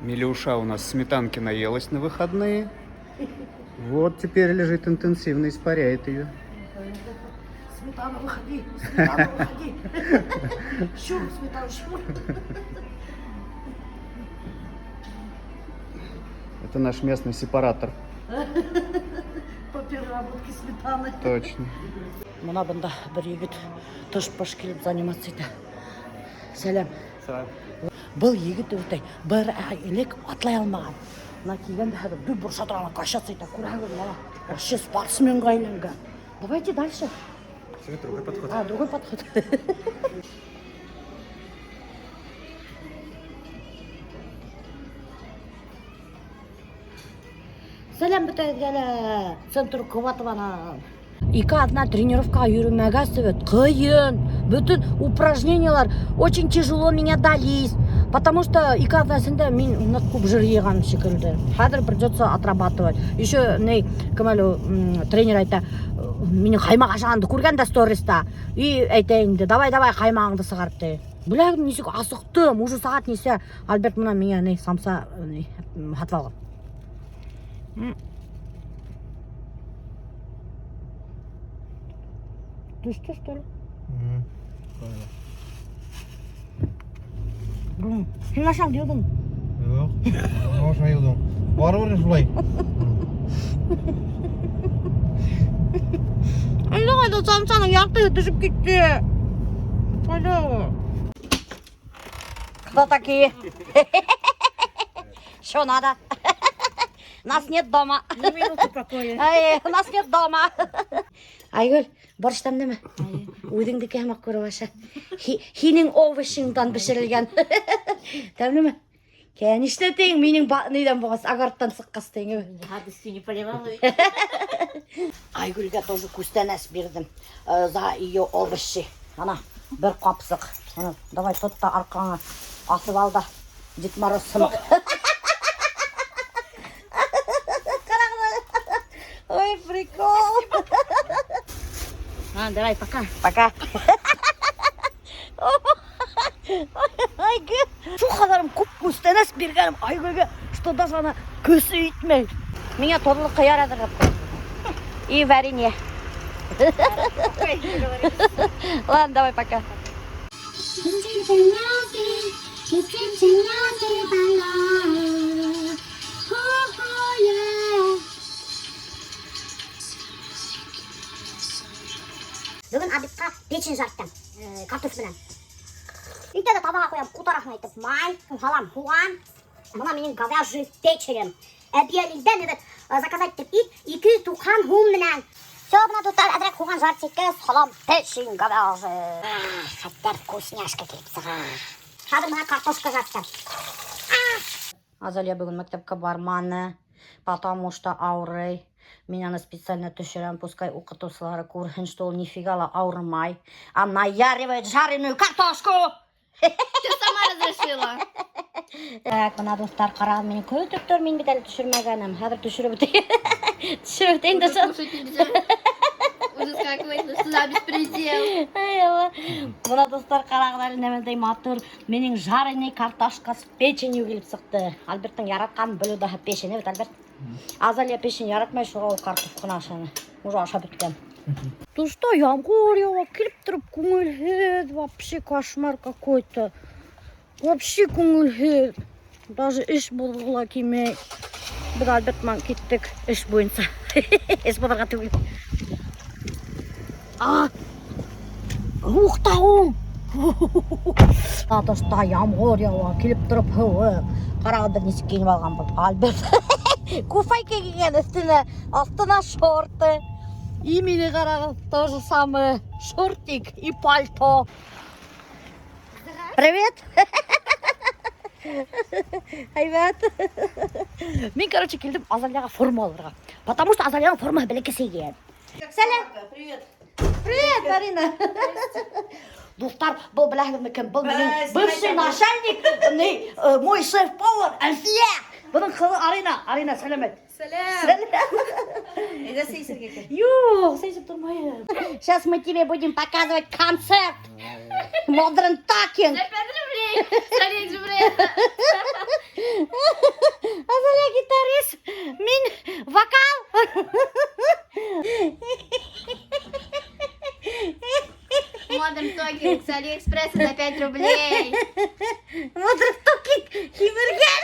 Милюша у нас сметанки наелась на выходные. Вот теперь лежит интенсивно, испаряет ее. Сметана, выходи, сметана, выходи. Щур, сметана, щур. Это наш местный сепаратор. По переработке сметаны. Точно. Бына бында бер егет тыш-пыш килеп заниматься итә. Сәләм. Был егет үтәй бер ай элек атлай алмаған. Бына килгәндә хәҙер дөп борса тора, качаться итә, күрәһегеҙ, бала. Вообще спортсменға әйләнгән. Давайте дальше. Другой подход. А, другой подход. Сәләм бөтәгеҙгә лә, Центр Ҡыбатованан. Ике аҙна тренировкаға йөрөмәгәс бит, ҡыйын. Бөтөн упражнениялар очень тяжело миңә дались. Потому что ике аҙна эсендә мин ныҡ күп жир йыйған шикелле. Хәҙер придется отрабатывать. Еще ни, кем әле, тренер әйтә, минең ҡаймаҡ ашағанды күргән дә сториста. И әйтә инде, давай, давай, ҡаймағыңды сығарып ти. Беләһегеҙме, нисек асыҡтым, уже сәғәт нисә. Альберт бына миңә ни, самса ни, һатып алған. Төштө, что ли? Һин ашаң йыуҙың. Юҡ, ашай йыуҙың. Барыбер шулай. Әллә ҡайҙа самсаның яртыһы төшөп китте. Ҡайҙа? Кто такие? Что надо? Нас нет дома. Ни минуты покоя. Ай, нас нет дома. Айгөл, борщ тәмлеме? Үҙеңдеке һымаҡ күреп аша. Һинең овощыңдан бешерелгән. Тәмлеме? Конечно, тиң, минең ниҙән булғас, огородтан сыҡҡас тиң. Гадостью не поливала. Айгөлгә тоже күстәнәс бирҙем, за ее овощи. Ана, бер ҡапсыҡ. Ана, давай тот та арҡаңа аҫып ал да Дед Мороз һымаҡ. Ой, прикол. А, давай, пока. Пока. Айгөл. Шул ҡәҙәрем күп күстәнәс биргәнем Айгөлгә, что даже ана көсө етмәй. Миңә тоҙло ҡыяр әҙерләп ҡуй. И варенье. Ладно, давай, пока. Бөгөн обедҡа печень жарттым, картоф менән. Иртәгә табаға ҡуям, ҡутараһын әйтеп, май, һалам, һуған. Бына минең говяжий печенем. Әбйәлилдән этот, заказать итеп ит, 290 һум менән. Все, бына дуҫтар, әҙерәк һуған жарт иткәс, һалам печень говяжий. Хәтәр вкусняшка килеп сыға. Хәҙер бына картошка жарттым. Азалия бөгөн мәктәпкә барманы, потому что ауырый. Мин аны специально төшөрәм, пускай уҡытыусылары күрһен, что ул нифига ла ауырымай. А наяривает жареную картошку. Ты сама разрешила. Так, бына дуҫтар, ҡарағыҙ, минең көтөп мин бит әле төшөрмәгәнем. Хәҙер төшөрөп бөтәйем. Төшөрөп бөтәйем дә шул. Кушать нельзя. Ужас какой, ну что за беспредел? Ай, Алла. Бына дуҫтар, ҡарағыҙ әле ниндәй матур минең жареный картошка с печенью килеп сыҡты. Альберттың яратҡан блюдоһы печень, бит, Альберт? Азалия печень яратмай, шуға ул картоф ҡына ашаны. Уже ашап бөткән. Ну что, ямғыр яуа, килеп тороп күңелһеҙ, вообще кошмар какой-то. Вообще күңелһеҙ. Даже эш булғы ла килмәй. Беҙ Альберт менән киттек эш буйынса. Эш булырға түгел. А! Ух та ул! Тышта ямғыр яуа, килеп тороп һыуыҡ. Ҡарағыҙ, беҙ нисек кейенеп алғанбыҙ. Альберт куфайка кейгән, өҫтөнә, аҫтына шорты. И мине ҡарағыҙ, то же самое, шортик и пальто. Привет! Һәйбәт. Мин, короче, килдем Азалияға форма алырға. Потому что Азалияның формаһы бәләкәс икән. Сәләм. Привет. Привет, Марина. Дуҫтар, был беләһегеҙме кем? Был минең бывший начальник, не, мой шеф-повар Әлфиә. Бының ҡыҙы Арина. Арина, сәләм әйт. Сәләм. Әйҙә сәй эсергә кил. Юҡ, сәй эсеп тормайым. Сейчас мы тебе будем показывать концерт. Modern Talking. За 5 рублей. Смотри, же. Азалия гитарист, мин вокал. Modern Talking с Алиэкспресса за 5 рублей. Modern Talking һимергән.